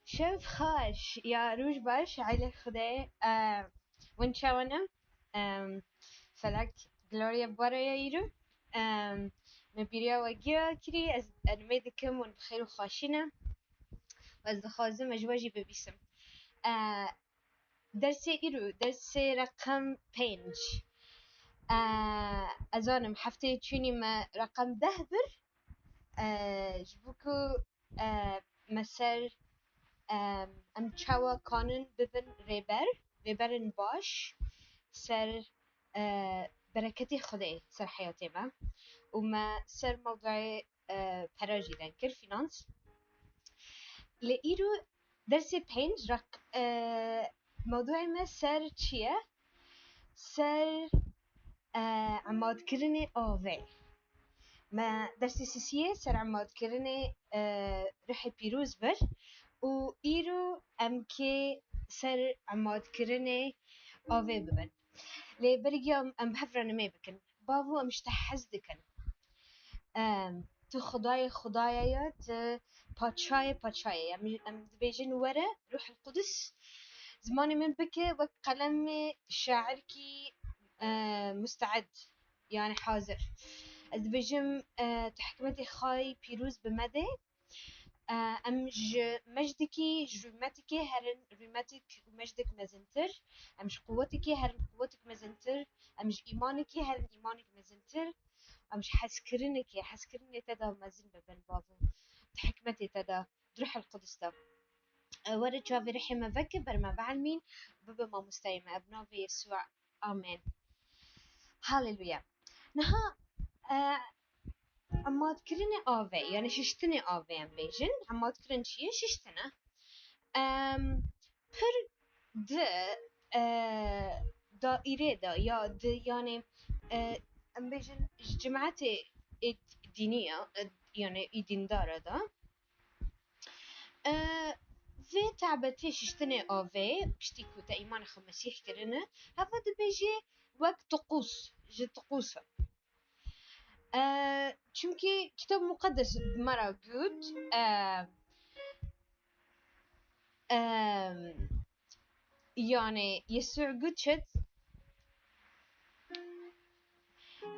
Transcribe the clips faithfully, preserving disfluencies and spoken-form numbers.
Şev xweş ya roj baş, aîlê Xwedê. Em, Hûn çawa ne? Em, Felek, Gloria, Baraya îro. Em, Me bîriya we giya kirî, ez enmê dikim hûn bi xêr û xweşî ne. Ez dixwazim ez ji we jî bibîsim. E, Dersê îro, dersê reqem pênc. E, Ez zanim hefteyê çûnî me reqem deh bir. E, ji bo ku, e, me ser, e, em çawa kanin bibin rêber, rêberên baş ser, e, bereketê Xwedê ser heyatê me û me ser mewduê, e, pera jî deng kir, finans. Lê îro dersê pênc req-, e, mewduê me ser çi ye? Ser, e, emadkirinê avê. Me dersê sisiyê ser emadkirinê, e, ruhê pîroz bir û îro em kê ser emadkirinê avê bibin. Lê berî em, em bi hev re nimê bikin. Bavo, em ji te hez dikin. Em, tu Xwedayê Xwedaya ye, tu Paçayê Paçayê ye. Em, em dibêjin were, Ruhul Qudus, zimanê min bike wek qelemê şairkî, e, musteed, yani hazir. Ez dibêjim, e, tu hikmetê xwe yî pîroz bi me de. E, em ji mejdikî, ji rûmetikê herin rûmetik û mejdik mezintir. Em ji quwetikê herin quwetik mezintir. Em ji îmanikê herin îmanik mezintir. Em ji hezkirinekê, hezkirinê te de mezin bibin, bavo. Di hikmetê te de, di Ruhul Qudus de. E, were çavê rihê me veke, ber me bielmîn, bibe mamosteyê me. Bi navê Yesû, amen. Haleluya. Niha, e, emadkirinê avê, yani şiştinê avê em bêjin. Emadkirin çi ye? Şiştin e. Em, pir di, e, daîrê de ya di, yani, e, em bêjin ji cimetê ê dînî ya, e, yani ê dîndara de, e, vê tabetê şiştinê avê, piştî ku te îmanê xwe Mesîh kirine, heva dibêjê wek tiqûs, ji tiqûs e. E, çimkî Kitab Muqeddes me re got, e, e, yani Yesû got çi?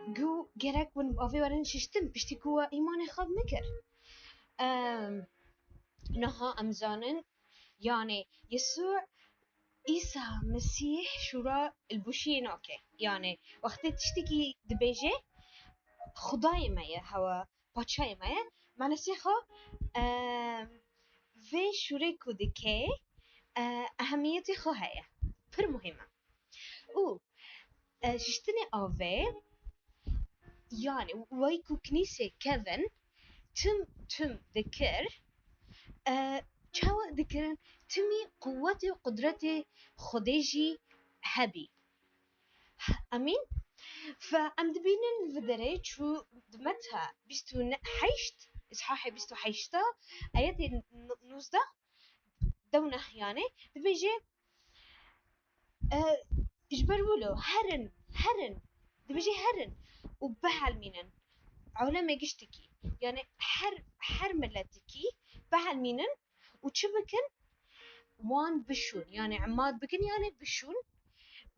Got gerek hûn bi avê werin şiştin, piştî ku we îmanê xwe nekir. E, Niha em zanin, yani Yesû Îsa Mesîh şûra li bûşiyê nake. Yani wextê tiştekî dibêje, Xwedayê me ye, hewa Paçayê me ye, manasê xwe, e, vê şûrê ku dike, e, ehemiyetê xwe heye. Pir muhîm e. Û, e, şiştinê avê, yani wê ku knîsê kevin, tim tim dikir, e, çawa dikirin, timî quwetê û qudretê Xwedê jî hebî. Amîn. Fe em dibînin li vê derê çû di Meta bîst û heşt, îshahê bîst û heşt, ayetê n-, nûzdeh, dew neh yani, dibêje, e, ji ber wilo, herin, herin, dibêje herin û bihelmînin. Elemê giştikî, yani her, her miletikî bihelmînin û çi bikin? Wan bişûn, yani emad bikin, yani bişûn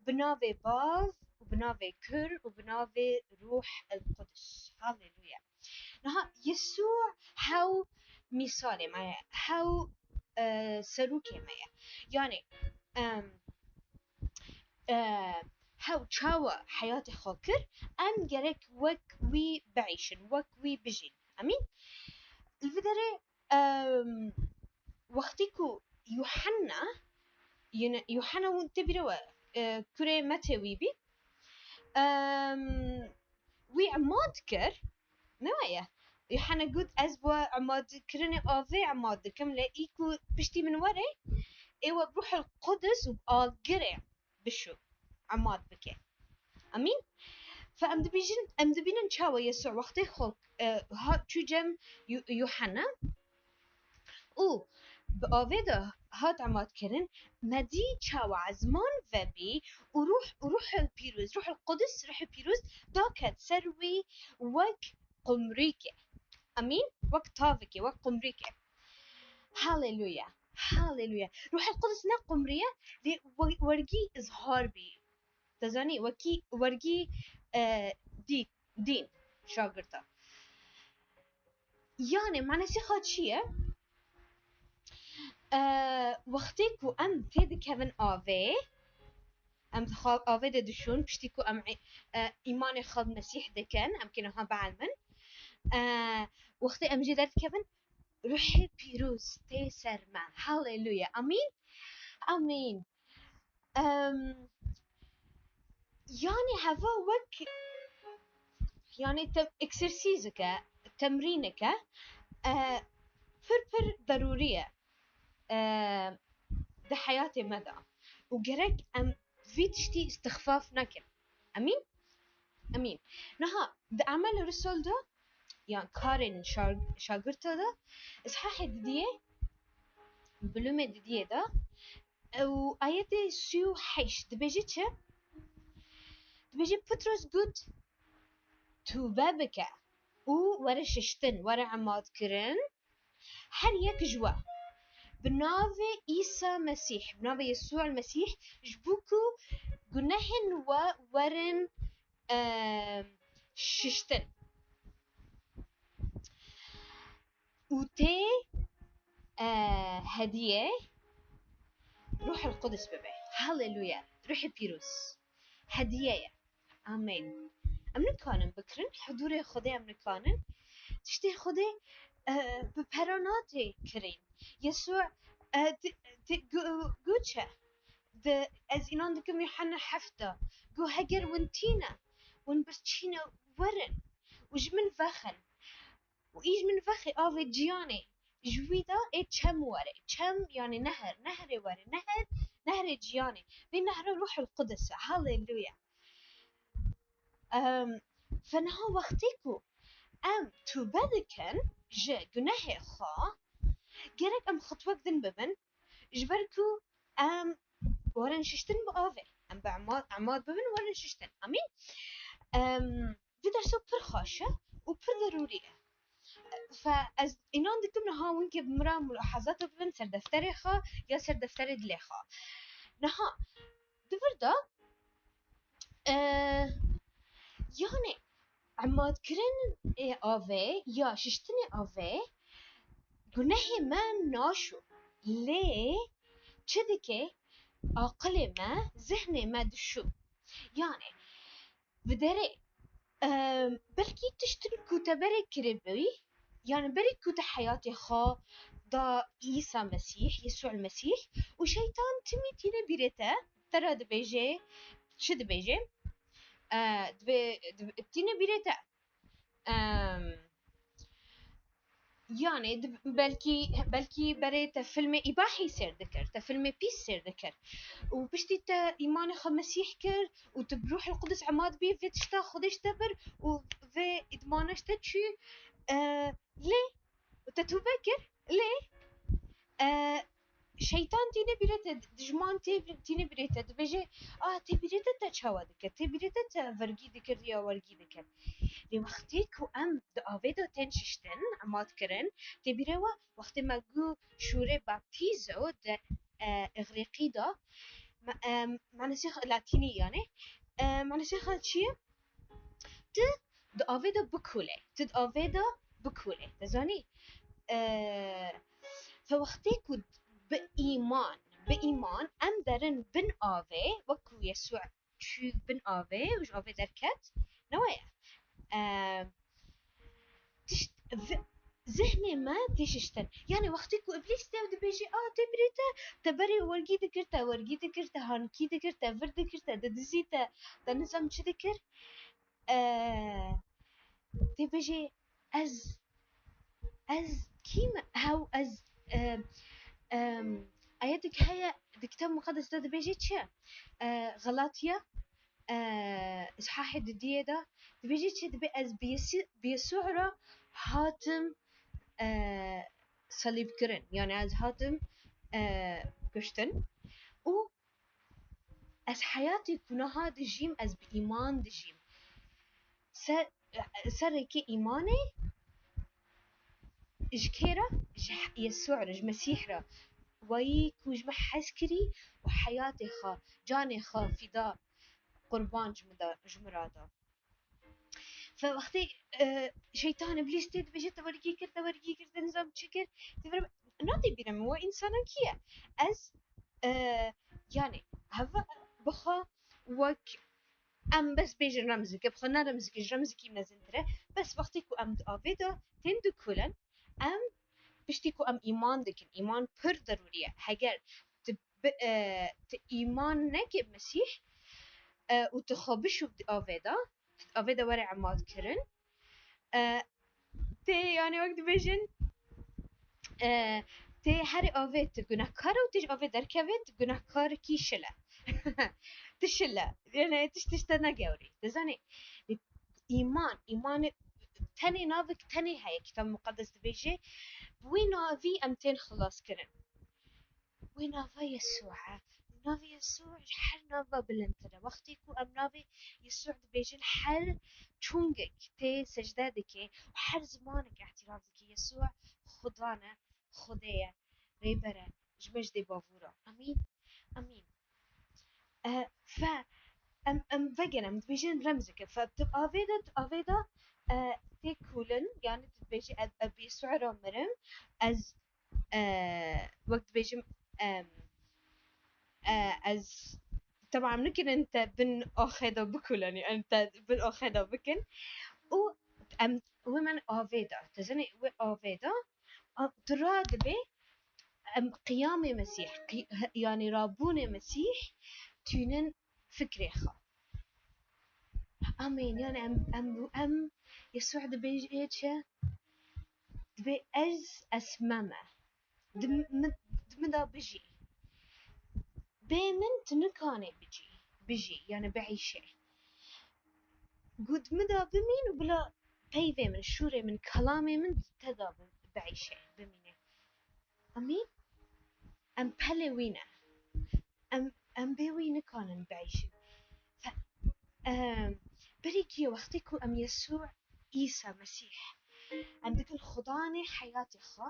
bi navê Bav û bi navê Kur û bi navê Ruh el Qudus. Haleluya. Niha Yesû hew mîsalê me ye, hew, e, serokê me ye. Yani, em, e, hew çawa heyatê xwe kir, em gerek wek wî biîşin, wek wî bijîn. Amîn. Li vê derê, em, wextî ku Yuhanna, Yune-, Yuhanna hûn tê bîra we, e, kurê Metê wî bî, em, wî emad kir, ne weye? Yuhanna got, ez bi emadkirinê avê emad dikim, lê î ku piştî min were, ê we bi Ruhul Qudus û bi agirê bişû, emad bike. Amîn. Fe em dibîjin, em dibînin çawa Yesû wextê xwe, e, hat çû cem Yu-, Yuhanna û bi avê de hat emadkirin, me dî çawa ezman vebî û ruh, ruhul pîroz, ruhul qudus, ruhul pîroz daket ser wî wek qumrîkê. Amîn. Wek tavekê, wek qumrîkê. Haleluya. Haleluya. Ruhê Qudus ne qumriye, lê we-, wergî izhar bî. Te zanî, wekî wergî, e, dî-, dîn şagirta. Yanê, manasê xwe çi ye? E, wextê ku em tê dikevin avê, em di xwe-, avê de dişûn, piştî ku em, e, îmanê xwe bi Mesîh dikin, em kê niha bielmin. E, wextê em jê derdikevin, Ruhê Pîroz tê ser me. Haleluya. Amîn. Amîn. Em, yanî heva wek, yanî te-, egzersîzeke, temrîneke, e, pir pir derûrî ye, e, di heyatê me de. Û gerek em vî tiştî îstixfaf nekin. Emîn? Emîn. Niha di Emelê Rusul de, yan karên şag-, şagirta de, îshahê didiyê, bilûmê didiyê de, û ayetê sî û heşt dibêje çi? Dibêje, Petros got, Tûbe bike û were şiştin, were emadkirin, her yek ji we, bi navê Îsa Mesîh, bi navê Yesû el Mesîh, ji bo ku gunehên we werin, e, şiştin. Û tê, e, hediyê Ruhul Qudus bibe. Haleluya. Ruhê Pîroz. Hediye ye. Amîn. Em nikanin bikirin, hudûrê Xwedê em nikanin. Tiştê Xwedê, e, bi pera nate kirîn. Yesû, e, ti-, ti-, gu-, gu çi? Di, ez înan dikim Yuhanna heft de. Gu heger win tîne, win birçîne, werin û ji min vexin. Û î ji min vexê avê ciyanê. Ji wî de ê çem were. Çem, yanî neher. Neherê were. Neher, neherê ciyanê. Vê nehra Ruhul Qudus e. Haleluya. Em, fe niha wextê ku em tûbe dikin ji gunehê xwe, gerek em xitwek din bibin, ji ber ku em werin şiştin bi avê. Em bi ema-, emad bibin, werin şiştin. Amîn. Em, vî derso pir xweş e û pir derûrî ye. Fe ez înan dikim niha winkê bi min re mulahazata bibin ser defterê xwe ya ser defterê dilê xwe. Niha, di vir de, e, yanî, emadkirinê avê ya şiştinê avê gunehê me naşo. Lê çi dike? Aqilê me, zihnê me dişo. Yanî, bi derê, e, belkî tiştin ku te berê kiribûyî, yanî berê ku te heyatê xwe da Îsa Mesîh, Yesû el Mesîh, û şeytan timî tîne bîrê te, te re dibêje, çi dibêje? E, dibê-, dib-, tîne bîrê te. Em, yanî di-, belkî, belkî berê te filmê îbahî sêr dikir, te filmê pîs sêr dikir. Û piştî te îmanê xwe Mesîh kir û tu bi Ruhul Qudus emad bî, vê tişta Xwedê ji te bir û vê îdmana ji te çû, e, lê û te tûbe kir, lê, e, şeytan tîne bîrê te, dijman tê-, tîne bîrê te, dibêje, "A, tê bîrê te, te çawa dikir? Tê bîrê te, te vergî dikir ya wergî dikir." Lê wextê ku em di avê de tên şiştin, emat kirin, tê bîrê we, wextê me gu şûrê baptîzo di, e, îgrîqî de, me-, e, manasê xwe, latînî yanî, e, manasê xwe çi ye? Tu di avê de bikûle. Tu di avê de bikûle. Te zanî? E, fe wextê ku bi îman, bi îman em derin bin avê, wek ku Yesû çû bin avê û ji avê derket, ne weye? E, tişt, vi-, zihnê me tê şiştin. Yanî wextê ku Îblîs te dibêje, "A, tê bîrê te, te berê wergî dikir, te wergî dikir, te hankî dikir, te vir dikir, te didizî, te, te nizam çi dikir." E, tê bêje, "Ez, ez kî me? Hew ez, e, em, ayetek heye di Kitab Muqeddes de dibêje çi? E, Xelatya, e, îshahê didiyê de dibêje çi? Dibê ez bi Yesî-, bi Yesû re hatim, e, salîb kirin. Yanî ez hatim, e, kuştin. Û ez heyatê ku niha dijîm, ez bi îman dijîm." Ser, ser rêkê îmanê ji kê re? Ji Yesû re, ji Mesîh re. wayî ku ji me hez kirî û heyatê xwe, canê xwe fîda, qurban ji min da, ji min ra da. Fe wextê, e, şeytan, îblîs tê dibêje, te wergî kir, te wergî kir, te nizam çi kir, tê vir, nadê bîra min, we însanan kî ye? Ez, e, yani, heva bi xwe wek em bes bêjin remzik e, bi xwe ne remzik e, ji remzikî mezintir e. Bes wextê ku em di avê de tên dikulin, em piştî ku em îman dikin, îman pir derûrî ye. Heger tu bi, e, tu îman neke Mesîh, e, û tu xwe bişû di avê de, tu di avê de were emal kirin, e, tê, yani wek dibêjin, e, tê herê avê tu gunehkar e û tê ji avê derkeve tu gunehkarekî şil e. Tu şil e. Yani tişt tişt te ne gewrî. Dizanî, îman, îmanê tenê navek tenê heye. Kitab Muqeddes dibêje, bi wî navî em tên xilas kirin. Wê nava Yesû e. Navê Yesû ji her nava bilindtir e. Wextê ku em navê Yesû dibêjin, her çungek tê secde dike û her zimanek îtîraf dike Yesû Xudan e, Xwedê ye, Rêber e, ji me jî dê bavûr e. Amîn. Amîn. E, fe, em, em vegerin, em dibêjin remzik e. Fe tu avê de, tu avê de, e, tê kulin, yani tu dibêjî, ez, ez bi Yesû re mirim, ez, e, wek dibêjim, em, e, ez, tebam nikirin te bin axê de bikulin, yani te bin axê de bikin. Û em, wê min avê de, te zanî wê avê de, a, tu radibê, em, qiyamê Mesîh, qi-, he-, yani rabûnê Mesîh tînin fikrê xwe. Amîn. Yani em, em, em, Yesû dibêje çi? Dibê ez, ez me me. Di mi, di min de bijî. Bê min tu nikanê bijî, bijî, yani biîşe. Got, di min de bimîn û bila peyvê min, şûrê min, kelamê min di te de bi-, biîşe, bimîne. Amîn. Em pelê wî ne. Em, em bê wî nikanin biîşin. Fe-, em, berî kî wextê ku em Yesû Îsa Mesîh, em dikin Xudanê heyatê xwe,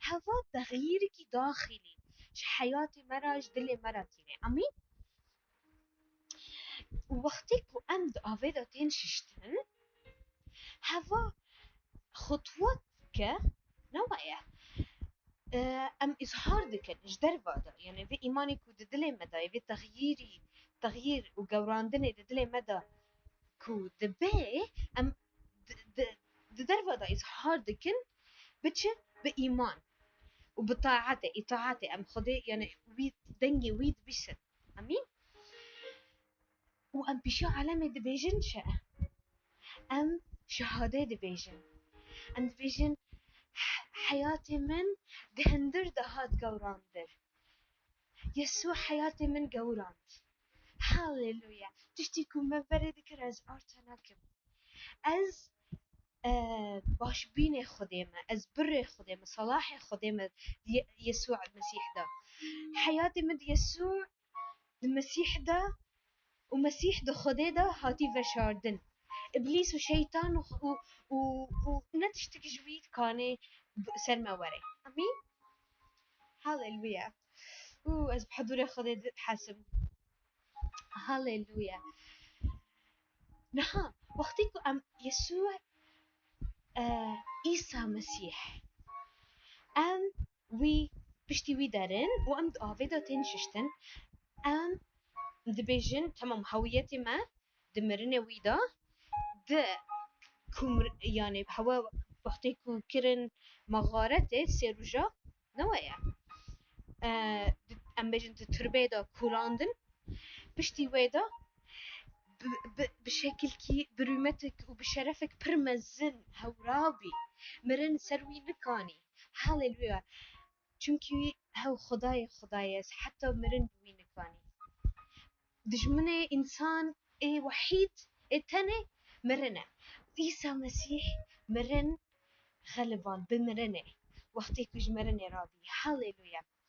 heva texyîrekî daxilî ji heyatê me re, ji dilê me re tîne. Amîn. Û wextê ku em di avê de tên şiştin, heva xutwet ke, ne waya, e, em îzhar dikin ji derva de. Yani vê îmanê ku di dilê me de ye, vê texyîrî, texyîr û gewrandinê di dilê me de ku dibe, em di, di, di derva de îzhar dikin, bi çi? Bi îman û bi taetê, îtaetê, em Xwedê, yani wî, dengê wî dibîsin. Amîn. Û em pîşa alemê dibêjin çi? Em şehadê dibêjin. Em dibêjin, "He-, heyatê min di hundir de hat gewrandir. Yesû heyatê min gewrand." Haleluya. Tiştî ku me berê dikir, ez arta nakim. Ez, e, başbînê Xwedê me, ez birê Xwedê me, selahê Xwedê me di Ye-, Yesû Mesîh de. Heyatê min di Yesû, di Mesîh de û Mesîh di Xwedê de hatî veşardin. Îblîs û şeytan û, û, û, û ne tiştek ji wî dikanê b-, ser me were. Amîn. Haleluya. Û ez bi huzûrê Xwedê dihesim. Haleluya. Niha, wextê ku em Yesû, e, Îsa Mesîh, em wî, piştî wî derin û em di avê de tên şiştin, em dibêjin, temam, hewiyetê me di mirinê wî de, di ku mir-, yani hewa wextê ku kirin mexaretê sê roja, ne waya. E, di, em bêjin di turbê de kûlandin, piştî wê de bi, bi, bi şekilkî, bi rûmetek û bi şerefek pir mezin hewra bî. Mirin ser wî nikanî. Haleluya. Çimkî wî hew Xwedayê Xwedayê, heta mirin bi wî nikanî. Dijminê însan ê wehîd, ê tenê mirin e. Îsa Mesîh mirin xeliband, bi mirinê. Wextê ku ji mirinê rabî. Haleluya.